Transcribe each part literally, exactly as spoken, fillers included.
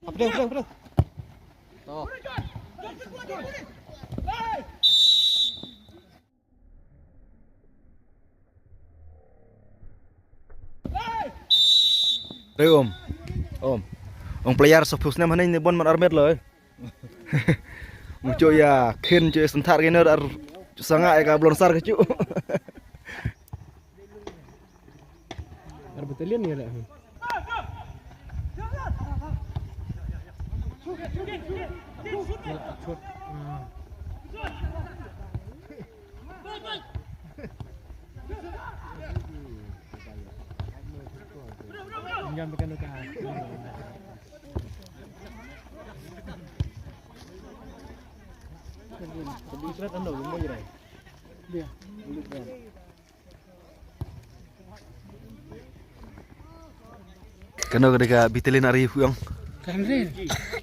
Pedeng, pedeng, pedeng. To. Re um. Um. Ong player sop snem haneng ne bon man armet lo. Mucho ya kin cho senthar gainer ar sanga ya ka blon sar kechu. Ar battalion ya le. Kano ka dei ka battalion ari hu ong? Kan re.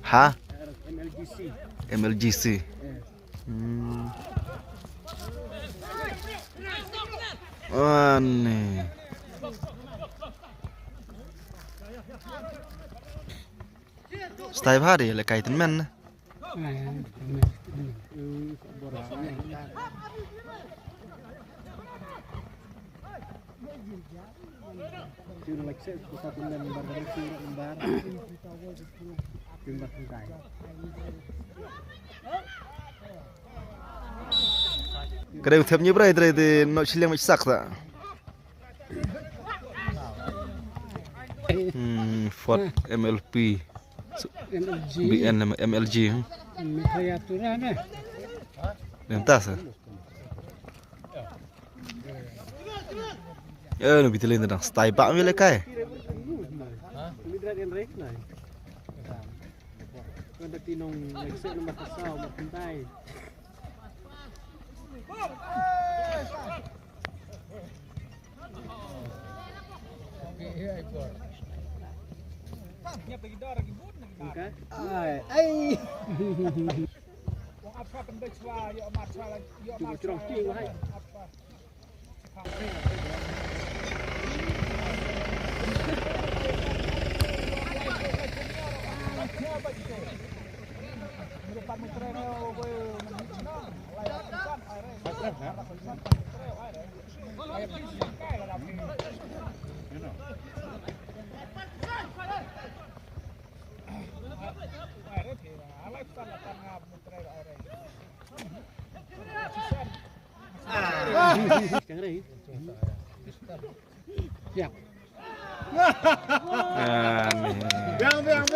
Ha? M L G C. Hmm. Ani. Stai bha de le kai ten men. Kare u thep ni brai dre de no chileng mi sak ta. Hmm, Ford M L P. M L G. B N M L G. Hmm. Mithaya tura na. Nenta sa. Eh, no battalion dang stai bak mi le kai.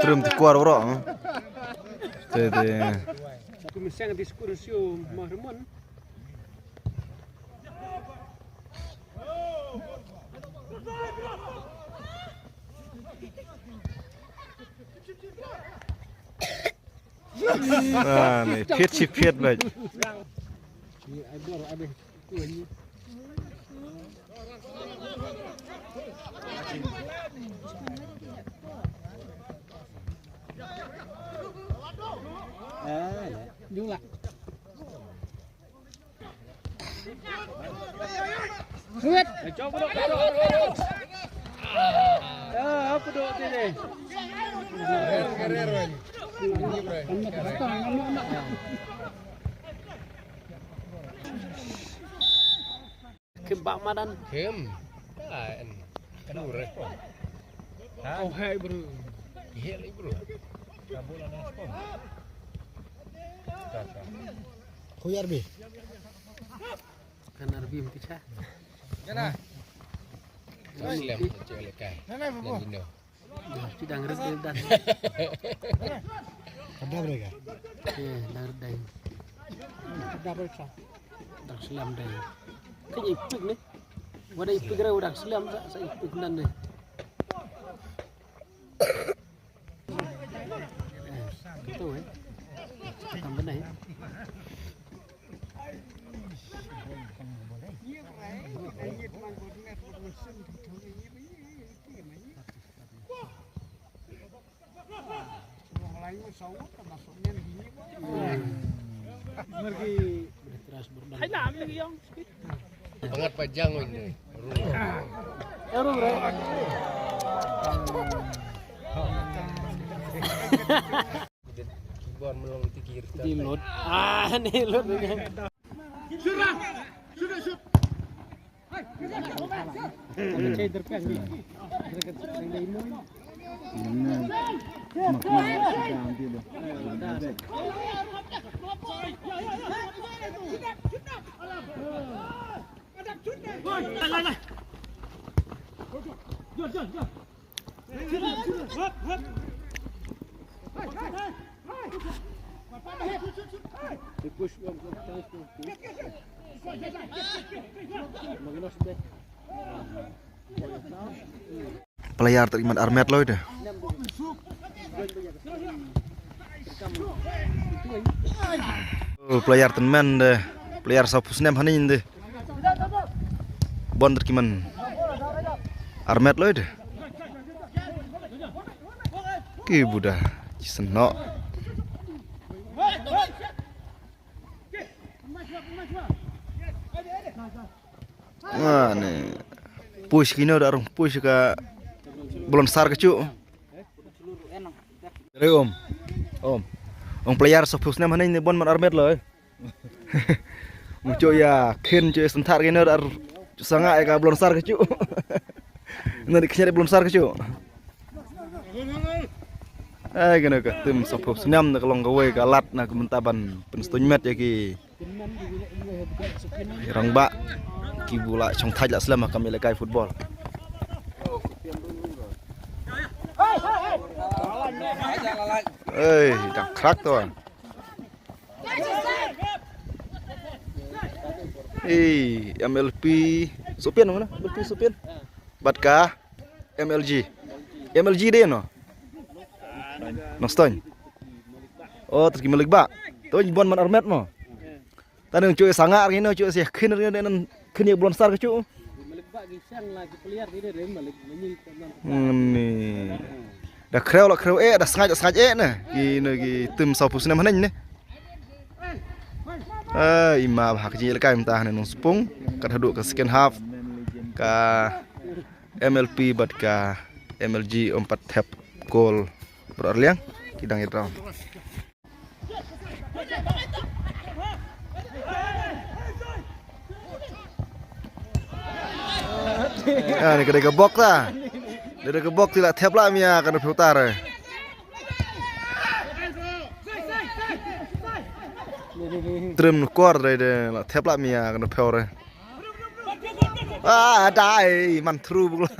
Trum ti kwar bro. Te te. Satu mesang di skor sio Mahraman. Ah, ni pit si pit baik. Jula. Ruat. Ah, apa dok tu deh? Kim bak madan. Kim. Ah, en. Kenur, eh. Ha? Oh, hai, bro. Hai, bro. Kabul ada spon. Kata. Khuyar bi. Kan arbi mesti cah. Jana. Muslim, cewek lekai. Nana, ibu. Dan Indo. Ki dang rit dei dan. Ka dang rit ka? Ïa, dang rit dei. Ka dang rit ka. Dang slem dei. Ka ïa ipik ne. Wada ipik re, wada slem sa, sa ipik nan ne. Eh, tu eh. Tam benda eh. Bangat pajang oi ne. Ru. Ru, ru. Di lut. Ah, ni lut. Player tyrkiman armet loi de. Oh, player tyrmen de. Player sawphew snem hangne de. Bun tyrkiman armet loi de. Ki buda. Jisno. Ah, ne. Push kino da rung push ka balon sar ka chu. Re om. Om. Ong player sawphew snem hangne bun man armet loi. Mu chu ya khin chu senthar kino da sanga ka balon sar ka chu. Nani khñiat balon sar ka chu. Ai kano ka tim sawphew snem na ka long kawei ka lad na ka mynta ban pynstun met ya ki Rangbah ki bu la shong thait la slem ha ka melekai football. Ei, dang khrak to. Ei, M L P Sopian mana? M L P Sopian. Bat ka M L G. M L G de no. Nongstoin. Oh, terus gimana ba? Tuh bon man armet mo. Tane chu sanga ri no chu se khin ri no khin ye blon sar ka chu. Ni. Da khrew la khrew e da sngaid sngaid e ne. Ki no ki tim sawphew snem haneng ne. Eh, ima ba ha ka jingïalehkai mynta hangne Nongspung. Kat haduh ka second half ka M L P bad ka M L G ym pat thep gol. Bro Arliang ki dang ïa draw. Ah, ni ka dei ka bok ta. Dei ka bok ti la thep la mia ka na phew tar. Trim kor dei de la thep la mia ka na phew re. Ah, dai man thru buk la.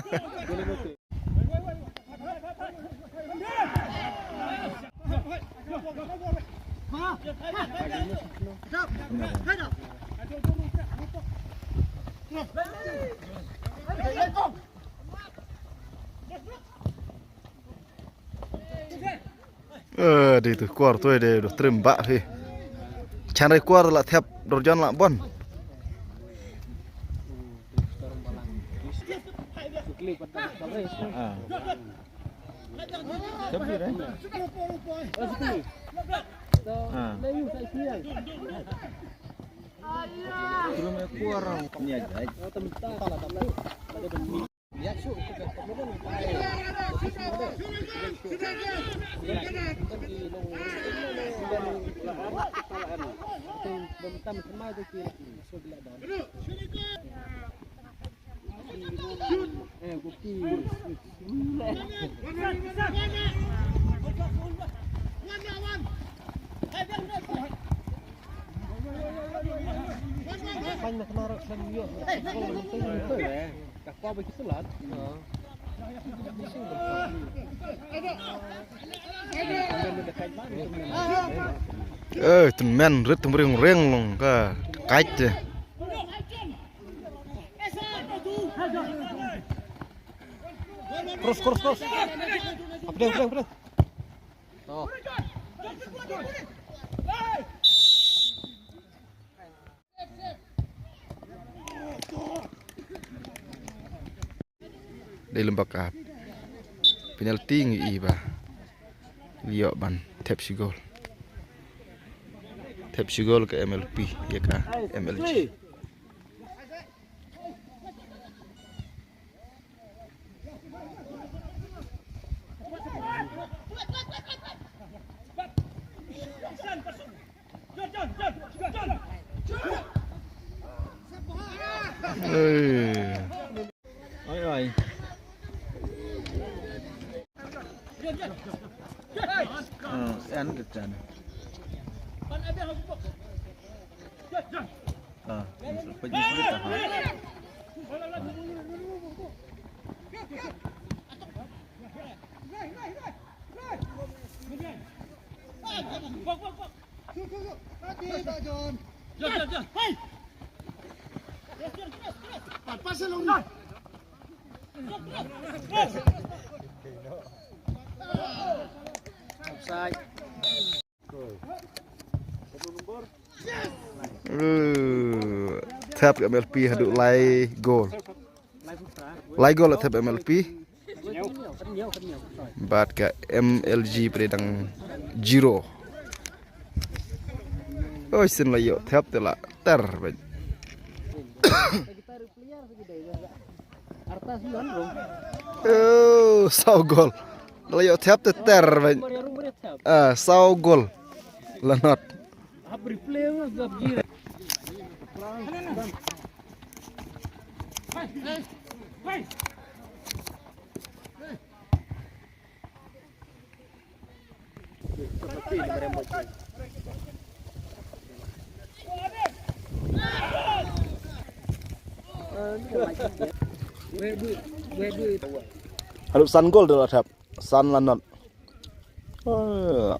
Eh, dei tu kwar tu dei du trim ba hi. Chan rai kwar la thep Dorjan la bon. Ah. Thep hi rai. Ah. Trim e kwar ni a jai. Eh, tymmen rit tymring ring long ka kait te. Cross, cross, cross. Hapdeng, hapdeng, hapdeng. Oh. Dei lem bak ka penalty ngi i ba ïoh ban thep shi gol. Thep shi gol ka M L P ïa ka M L G. Ê. Ôi, ôi. Ờ, ăn cái chân. Ờ, phải đi cái chân. Offside. Thep ka M L P haduh lai gol. Lai gol la thep M L P. Bad ka M L G pdeng dang zero. Oi, sien la ïoh thep te la ter bad. Oh, saw gol. La ïoh thep te ter bad. Ah, saw gol. La not. Haduh san gol da la thep. San la not. Oh.